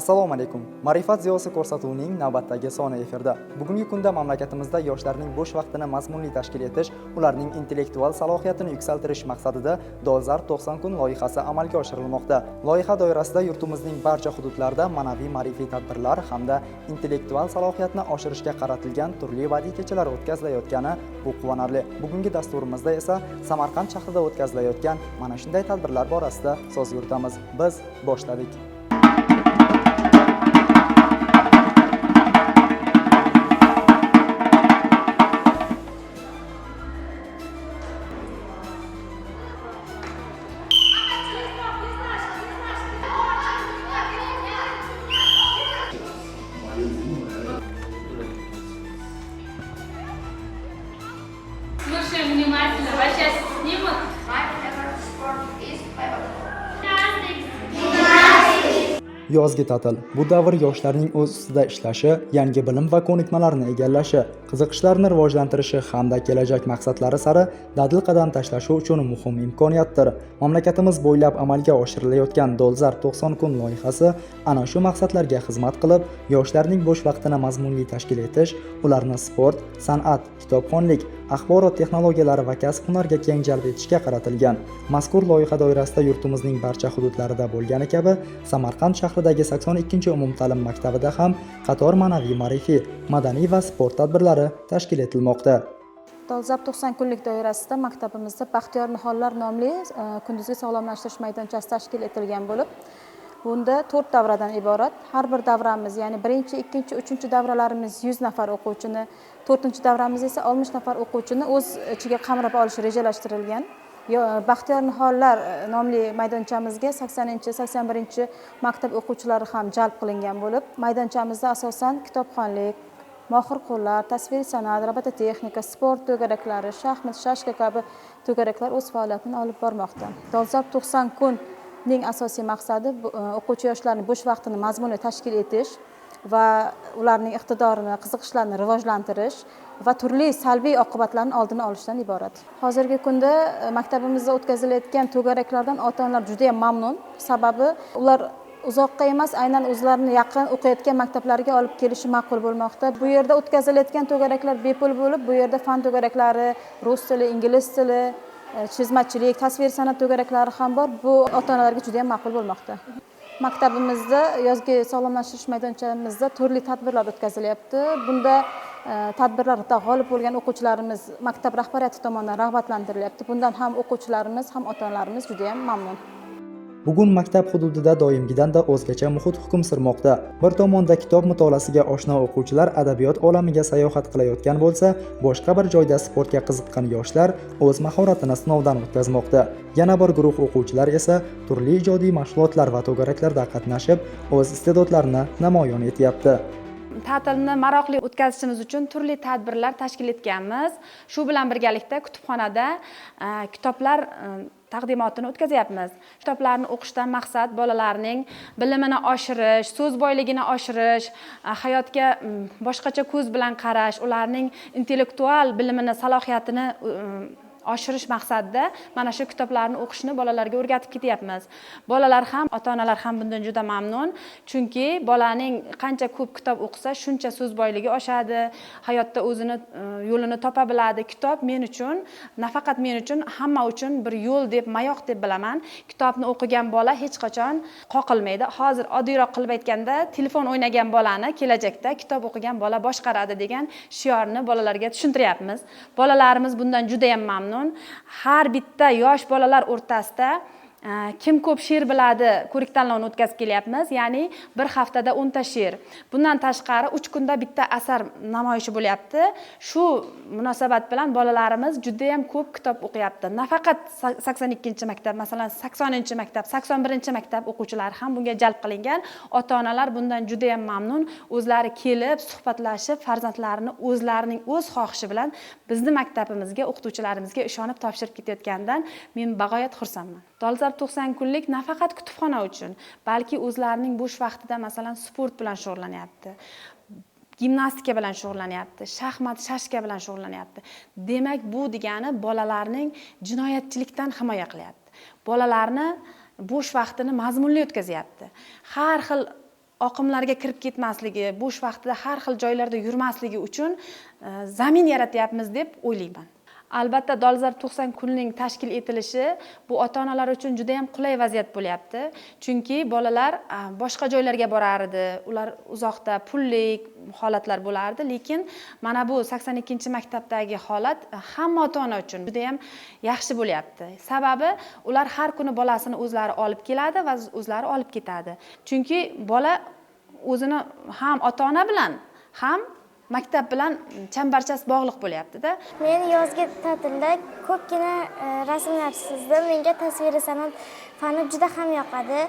Assalomu alaykum. Ma'rifat ziyosi ko'rsatuvining navbatdagi soni efirda. Bugungi kunda mamlakatimizda yoshlarning bo'sh vaqtini mazmunli tashkil etish, ularning intellektual salohiyatini yuksaltirish maqsadida Dolzarb 90 kun loyihasi amalga oshirilmoqda. Loyiha doirasida yurtimizning barcha hududlarida ma'naviy ma'rifiy tadbirlar hamda intellektual salohiyatni oshirishga qaratilgan turli badiiy kechalar o'tkazilayotgani bu quvonarli. Bugungi dasturimizda esa Samarqand shahrida o'tkazilayotgan mana shunday tadbirlar borasida so'z yuritamiz. Biz boshladik. Слушаем внимательно, вас сейчас снимут. My favorite sport is football. Yozgi ta'til bu davr yoshlarning o'z ustida ishlashi, yangi bilim va ko'nikmalarni egallashi, qiziqishlarini rivojlantirishi hamda kelajak maqsadlari sari dadil qadam tashlashi uchun muhim imkoniyatdir. Mamlakatimiz bo'ylab amalga oshirilayotgan Dolzarb 90 kun loyihasi ana shu maqsadlarga xizmat qilib, yoshlarning bo'sh vaqtini mazmunli tashkil etish, ularni sport, san'at, kitobxonlik, axborot texnologiyalari va kasb-hunarga keng jalb etishga qaratilgan. Mazkur loyiha doirasida yurtimizning barcha hududlarida bo'lgani kabi, Samarqand shahridagi 82-umumta'lim maktabida ham qator ma'naviy ma'rifiy, madaniy va sport tadbirlari tashkil etilmoqda. Dolzarb 90 kunlik doirasida maktabimizda Baxtiyor nihollar nomli kunduzgi sog'lomlashtirish maydonchasi tashkil etilgan bo'lib, bunda 4 davradan iborat. Har bir davramiz, ya'ni birinchi, ikkinchi, uchinchi davralarimiz 100 nafar o'quvchini, to'rtinchi davramiz esa 60 nafar o'quvchini o'z ichiga qamrab olish rejalashtirilgan. Baxtiyor nihollar nomli maydonchamizga 80, 81 maktab o'quvchilari ham jalb qilingan bo'lib, maydonchamizda asosan kitobxonlik, mohir qo'llar, tasviriy san'at, robototexnika, sport to'garaklari, shaxmat, shashka kabi to'garaklar o'z faoliyatini olib bormoqda. Dolzarb 90 kunning asosiy maqsadi o'quvchi yoshlarning bo'sh vaqtini mazmunli tashkil etish va ularning iqtidorini, qiziqishlarini rivojlantirish va turli salbiy oqibatlarning oldini olishdan iborat. Hozirgi kunda maktabimizda o'tkazilayotgan to'garaklardan ota-onalar juda ham mamnun. Sababi ular uzoqqa emas, aynan o'zlarini yaqin o'qiyotgan maktablariga olib kelishi ma'qul bo'lmoqda. Bu yerda o'tkazilayotgan to'garaklar bepul bo'lib, bu yerda fan to'garaklari, rus tili, ingliz tili, chizmachilik, tasviriy san'at to'garaklari ham bor. Bu ota-onalarga juda ham ma'qul bo'lmoqda. Maktabimizda yozgi sog'lomlashtirish maydonchamizda turli tadbirlar o'tkazilyapti. Bunda tadbirlarda g'olib bo'lgan o'quvchilarimiz maktab rahbariyati tomonidan rag'batlantirilyapti. Bundan ham o'quvchilarimiz, ham ota-onalarimiz juda ham mamnun. Bugun maktab hududida doimgidan-da o'zgacha muhit hukm surmoqda. Bir tomonda kitob mutolaasiga oshno o'quvchilar adabiyot olamiga sayohat qilayotgan bo'lsa, boshqa bir joyda sportga qiziqqan yoshlar o'z mahoratini sinovdan o'tkazmoqda. Yana bir guruh o'quvchilar esa turli ijodiy mashg'ulotlar va to'garaklarda qatnashib, o'z iste'dodlarini namoyon etyapti. Ta'tilni maroqli o'tkazishimiz uchun turli tadbirlar tashkil etganmiz. Shu bilan birgalikda kutubxonada kitoblar taqdimotini o'tkazyapmiz. Kitoblarni o'qishdan maqsad bolalarning bilimini oshirish, so'z boyligini oshirish, hayotga boshqacha ko'z bilan qarash, ularning intellektual bilimini, salohiyatini oshirish maqsadida mana shu kitoblarni o'qishni bolalarga o'rgatib ketyapmiz. Bolalar ham, ota-onalar ham bundan juda mamnun, chunki bolaning qancha ko'p kitob o'qisa, shuncha so'z boyligi oshadi, hayotda o'zini yo'lini topa biladi. Kitob men uchun, nafaqat men uchun, hamma uchun bir yo'l deb, mayoq deb bilaman. Kitobni o'qigan bola hech qachon qoqilmaydi. Hozir oddiyroq qilib aytganda, telefon o'ynagan bolani kelajakda kitob o'qigan bola boshqaradi degan shiorni bolalarga tushuntiryapmiz. Bolalarimiz bundan juda ham mamnun. Har bitta yosh bolalar o'rtasida kim ko'p she'r biladi ko'rik tanlovini o'tkazib kelyapmiz, ya'ni bir haftada 10 ta she'r. Bundan tashqari 3 kunda bitta asar namoyishi bo'lyapti. Shu munosabat bilan bolalarimiz juda ham ko'p kitob o'qiyapti. Nafaqat 82 maktab, masalan, 80 maktab, 81 maktab o'quvchilari ham bunga jalb qilingan. Ota-onalar bundan juda ham mamnun. O'zlari kelib, suhbatlashib, farzandlarini o'zlarining o'z xohishi bilan bizni maktabimizga, o'qituvchilarimizga ishonib topshirib ketayotganidan men bag'oyat xursandman. Dolzarb 90 kunlik nafaqat kutubxona uchun, balki o'zlarining bo'sh vaqtida, masalan, sport bilan shug'ullanyapti, gimnastika bilan shug'ullanyapti, shaxmat, shashka bilan shug'ullanyapti. Demak, bu degani bolalarning jinoyatchilikdan himoya qilyapti. Bolalarni bo'sh vaqtini mazmunli o'tkazyapti. Har xil oqimlarga kirib ketmasligi, bo'sh vaqtida har xil joylarda yurmasligi uchun zamin yaratyapmiz deb o'ylayman. Albatta, dolzarb 90 kunning tashkil etilishi bu ota-onalar uchun juda ham qulay vaziyat bo'lyapti. Chunki bolalar boshqa joylarga borar edi, ular uzoqda pullik holatlar bo'lardi, lekin mana bu 82-maktabdagi holat hamma ota-ona uchun juda ham yaxshi bo'lyapti. Sababi ular har kuni bolasini o'zlari olib keladi va o'zlari olib ketadi. Chunki bola o'zini ham ota-ona bilan, ham maktab bilan chambarchas bog'liq bo'lyapti-da. Men yozgi ta'tilda ko'pgina rasmlar chizdim. Menga tasviriy san'at fani juda ham yoqadi.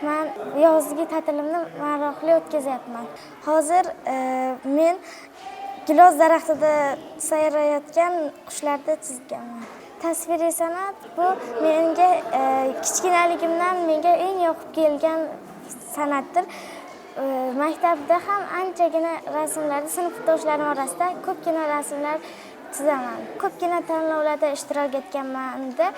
Men yozgi ta'tilimni maroqli o'tkazyapman. Hozir men gilos daraxtida sayrayotgan qushlarni chizganman. Tasviriy san'at bu menga kichkinaligimdan menga eng yoqib kelgan san'atdir. Maktabda ham anchagina rasmlarni sinfdoshlarim orasida ko'pgina rasmlar chizaman. Ko'pgina tanlovlarda ishtirok etganmanda,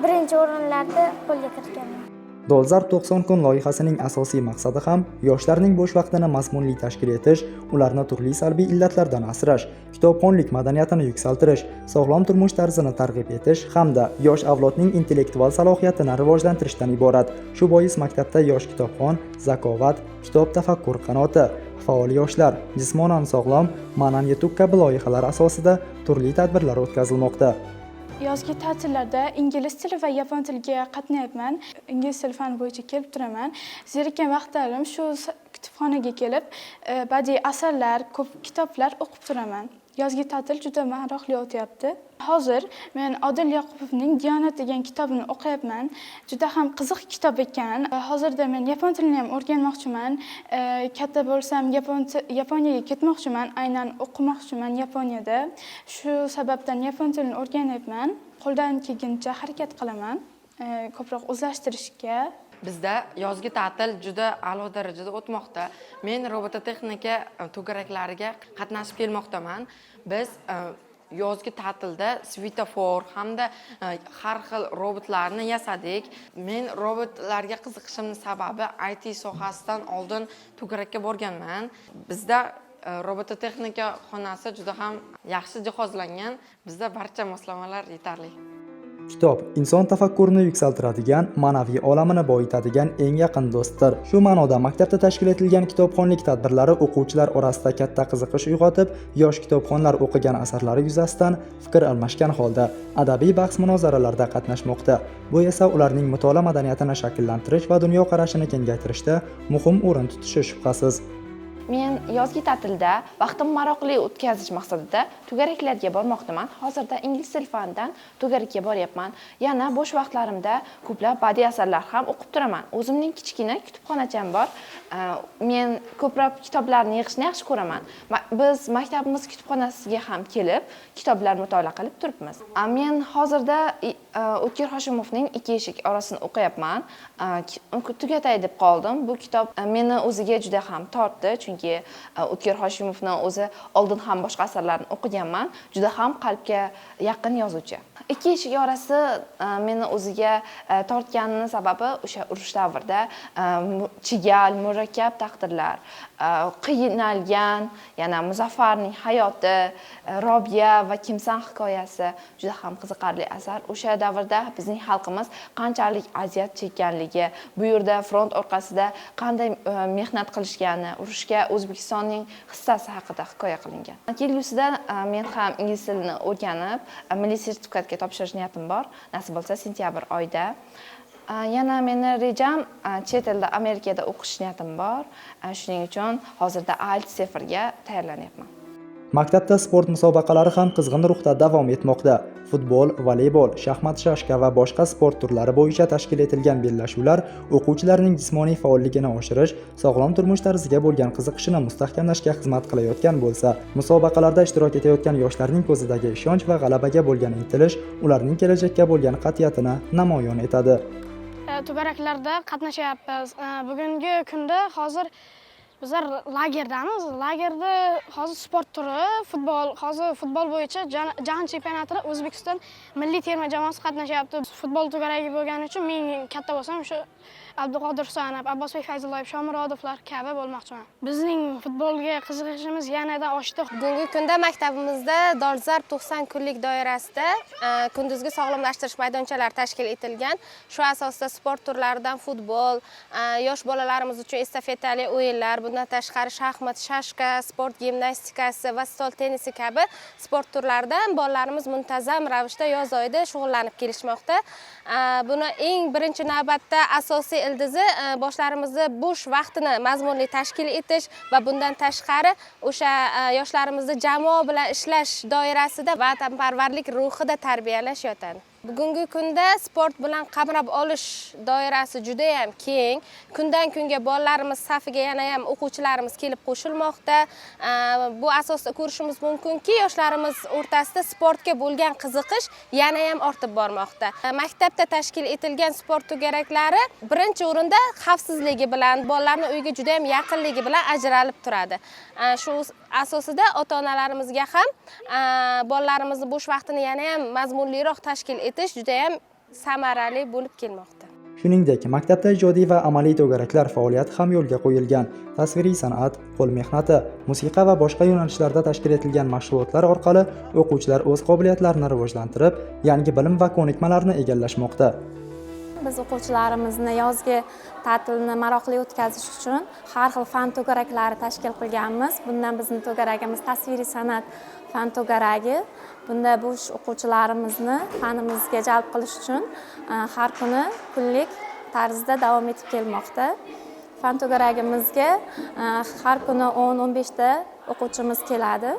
birinchi o'rinlarni qo'lga kiritganman. Dolzarb 90 kun loyihasining asosiy maqsadi ham yoshlarning bo'sh vaqtini mazmunli tashkil etish, ularni turli salbiy illatlardan asrash, kitobxonlik madaniyatini yuksaltirish, sog'lom turmush tarzini targ'ib etish hamda yosh avlodning intellektual salohiyatini rivojlantirishdan iborat. Shu bois maktabda yosh kitobxon, zakovat, kitob tafakkur qanoti, faol yoshlar, jismonan sog'lom, ma'nan yetuk kabi loyihalar asosida turli tadbirlar o'tkazilmoqda. Yozgi ta'tillarda ingliz tili va yapon tiliga qatnayapman. Ingliz tili fani bo'yicha kelib turaman. Zerikkan vaqtlarim shu kutubxonaga kelib, badiiy asarlar, ko'p kitoblar o'qib turaman. Yozgi ta'til juda maroqli o'tyapti. Hozir men Odil Yoqupovning Diyonat degan kitobini o'qiyapman. Juda ham qiziq kitob ekan. Hozirda men yapon tilini ham o'rganmoqchiman. Katta bo'lsam Yaponiyaga ketmoqchiman, aynan o'qimoqchiman Yaponiyada. Shu sababdan yapon tilini o'rganyapman. Qo'ldan kelguncha harakat qilaman, ko'proq o'zlashtirishga. Bizda yozgi ta'til juda a'lo darajada o'tmoqda. Men robototexnika to'garaklariga qatnashib kelmoqdaman. Biz yozgi ta'tilda svetofor hamda har xil robotlarni yasadik. Men robotlarga qiziqishimni sababi IT sohasidan oldin to'garakka borganman. Bizda robototexnika xonasi juda ham yaxshi jihozlangan. Bizda barcha moslamalar yetarli. Kitob inson tafakkurini yuksaltiradigan, ma'naviy olamini boyitadigan eng yaqin do'stdir. Shu ma'noda maktabda tashkil etilgan kitobxonlik tadbirlari o'quvchilar orasida katta qiziqish uyg'otib, yosh kitobxonlar o'qigan asarlari yuzasidan fikr almashgan holda adabiy bahs munozaralarda qatnashmoqda. Bu esa ularning mutolaa madaniyatini shakllantirish va dunyoqarashini kengaytirishda muhim o'rin tutishi shubhasiz. Men yozgi ta'tilda vaqtimni maroqli o'tkazish maqsadida to'garaklarga bormoqdaman. Hozirda ingliz tili fanidan to'garakka boryapman. Yana bo'sh vaqtlarimda ko'plab badiiy asarlar ham o'qib turaman. O'zimning kichkina kutubxonacham bor. Men ko'proq kitoblarni yig'ishni yaxshi ko'raman. Biz maktabimiz kutubxonasiga ham kelib, kitoblar mutolaa qilib turibmiz. Men hozirda O'tkir Hoshimovning Ikki eshik orasini o'qiyapman. Tugatay deb qoldim. Bu kitob meni o'ziga juda ham tortdi, chunki O'tkir Hoshimovni o'zi oldin ham boshqa asarlarini o'qiganman. Juda ham qalbga yaqin yozuvchi. Ikki eshik orasi meni o'ziga tortganini sababi o'sha urush davrida chigal, murakkab taqdirlar, qiynalgan, yana Muzaffarning hayoti, Robiya va Kimsan hikoyasi juda ham qiziqarli asar. O'sha davrda bizning xalqimiz qanchalik aziyat chekkanligi, bu yerda front orqasida qanday mehnat qilishgani, urushga O'zbekistonning hissasi haqida hikoya qilingan. Kelgusida men ham ingliz tilini o'rganib, milliy sertifikatga topshirish niyatim bor. Nasib bo'lsa sentyabr oyida. Yana meni rejam, chet elda, Amerikada o'qish niyatim bor. Shuning uchun hozirda IELTS TOEFLga tayyorlanyapman. Maktabda sport musobaqalari ham qizg'in ruhda davom etmoqda. Futbol, voleybol, shaxmat, shashka va boshqa sport turlari bo'yicha tashkil etilgan bellashuvlar o'quvchilarning jismoniy faolligini oshirish, sog'lom turmush tarziga bo'lgan qiziqishini mustahkamlashga xizmat qilayotgan bo'lsa, musobaqalarda ishtirok etayotgan yoshlarning ko'zidagi ishonch va g'alabaga bo'lgan intilish ularning kelajakka bo'lgan qat'iyatini namoyon etadi. To'garaklarda qatnashyapmiz. Bugungi kunda hozir Bizlar lagerdamiz. Lagerda hozir sport turi futbol, hozir futbol bo'yicha jahon chempionatida O'zbekiston milliy terma jamoasi qatnashyapti. Futbol to'garagi bo'lgani uchun men katta bo'lsam shu Abduqodir Husanov, Abbosbek Fayzulloyev, Shomurodovlar kabi bo'lmoqchiman. Bizning futbolga qiziqishimiz yanada oshdi. Bugungi kunda maktabimizda dolzarb 90 kunlik doirasida kunduzgi sog'lomlashtirish maydonchalari tashkil etilgan. Shu asosda sport turlaridan futbol, yosh bolalarimiz uchun estafetali o'yinlar, bundan tashqari shaxmat, shashka, sport gimnastikasi va stol tennisi kabi sport turlaridan bolalarimiz muntazam ravishda yoz oyida shug'ullanib kelishmoqda. Buni eng birinchi navbatda asosiy ildizi boshlarimizni bo'sh vaqtini mazmunli tashkil etish va bundan tashqari o'sha yoshlarimizni jamoa bilan ishlash doirasida vatanparvarlik ruhida tarbiyalash yotadi. Bugungi kunda sport bilan qamrab olish doirasi juda ham keng. Kundan kunga bolalarimiz safiga yana ham o'quvchilarimiz kelib qo'shilmoqda. Bu asosda ko'rishimiz mumkinki, yoshlarimiz o'rtasida sportga bo'lgan qiziqish yana ham ortib bormoqda. Maktabda tashkil etilgan sport to'garaklari birinchi o'rinda xavfsizligi bilan, bolalarni uyga juda ham yaqinligi bilan ajralib turadi. Shu asosida ota-onalarimizga ham bolalarimizni bo'sh vaqtini yana ham mazmunliroq tashkil etish juda ham samarali bo'lib kelmoqda. Shuningdek, maktabda ijodiy va amaliy to'garaklar faoliyati ham yo'lga qo'yilgan. Tasviriy san'at, qo'l mehnati, musiqa va boshqa yo'nalishlarda tashkil etilgan mashg'ulotlar orqali o'quvchilar o'z qobiliyatlarini rivojlantirib, yangi bilim va ko'nikmalarni egallashmoqda. Biz o'quvchilarimizni yozgi ta'tilni maroqli o'tkazish uchun har xil fan to'garaklari tashkil qilganmiz. Bundan bizning to'garagimiz tasviriy san'at fan to'garagi. Bunda bo'sh o'quvchilarimizni fanimizga jalb qilish uchun har kuni kunlik tarzda davom etib kelmoqda. Fan to'garagimizga har kuni 10-15 ta o'quvchimiz keladi.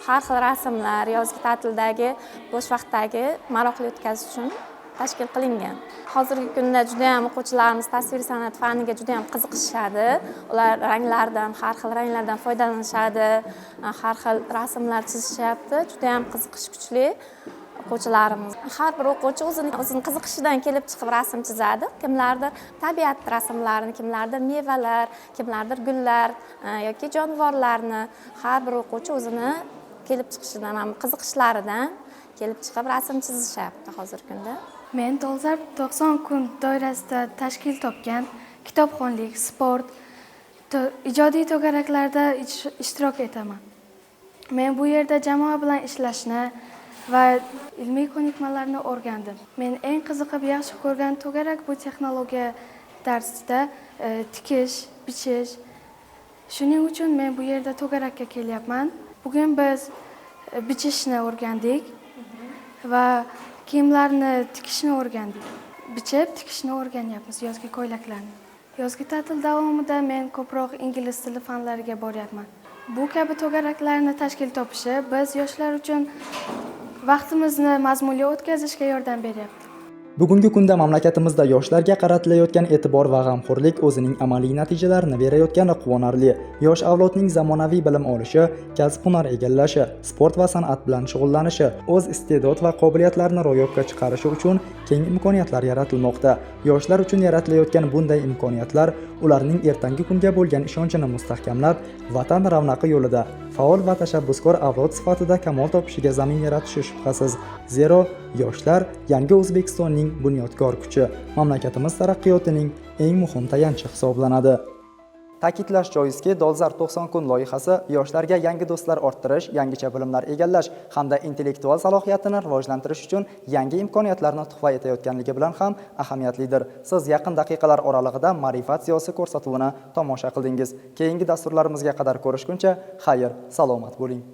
Har xil rasmlar yozgi ta'tildagi bo'sh vaqtdagi maroqli o'tkazish uchun tashkil qilingan. Hozirgi kunda juda ham o'quvchilarimiz tasviriy san'at faniga juda ham qiziqishadi. Ular ranglardan, har xil ranglardan foydalanishadi, har xil rasmlar chizishyapti. Juda ham qiziqish kuchli o'quvchilarimiz. Har bir o'quvchi o'zini qiziqishidan kelib chiqib rasm chizadi. Kimlardir tabiat rasmlarini, kimlardir mevalar, kimlardir gullar yoki jonivorlarni. Har bir o'quvchi o'zini kelib chiqishidan, ham qiziqishlaridan kelib chiqib rasm chizishyapti hozirgi kunda. Men dolzarb 90 kun doirasida tashkil topgan kitobxonlik, sport, ijodiy to'garaklarda ishtirok etaman. Men bu yerda jamoa bilan ishlashni va ilmiy ko'nikmalarni o'rgandim. Men eng qiziqib yaxshi ko'rgan to'garak bu texnologiya darsida tikish, bichish. Shuning uchun men bu yerda to'garakka kelyapman. Bugun biz bichishni o'rgandik va kiyimlarni tikishni o'rgandik. Bichib tikishni o'rganyapmiz, yozgi ko'ylaklarni. Yozgi ta'til davomida men ko'proq ingliz tili fanlariga boryapman. Bu kabi to'garaklarni tashkil topishi biz yoshlar uchun vaqtimizni mazmunli o'tkazishga yordam beryapti. Bugungi kunda mamlakatimizda yoshlarga qaratilayotgan e'tibor va g'amxo'rlik o'zining amaliy natijalarini berayotgani quvonarli. Yosh avlodning zamonaviy bilim olishi, kasb-hunar egallashi, sport va san'at bilan shug'ullanishi, o'z iste'dod va qobiliyatlarini ro'yobga chiqarishi uchun keng imkoniyatlar yaratilmoqda. Yoshlar uchun yaratilayotgan bunday imkoniyatlar ularning ertangi kunga bo'lgan ishonchini mustahkamlab, vatan ravnaqi yo'lida faol va tashabbuskor avlod sifatida kamol topishiga zamin yaratishi shubhasiz. Zero yoshlar yangi O'zbekistonning bunyodkor kuchi, mamlakatimiz taraqqiyotining eng muhim tayanchi hisoblanadi. Ta'kidlash joizki, Dolzarb 90 kun loyihasi yoshlarga yangi do'stlar orttirish, yangicha bilimlar egallash hamda intellektual salohiyatini rivojlantirish uchun yangi imkoniyatlarni tuhfa etayotganligi bilan ham ahamiyatlidir. Siz yaqin daqiqalar oralig'ida Ma'rifat ziyosi ko'rsatuvini tomosha qildingiz. Keyingi dasturlarimizga qadar ko'rishguncha xayr, salomat bo'ling.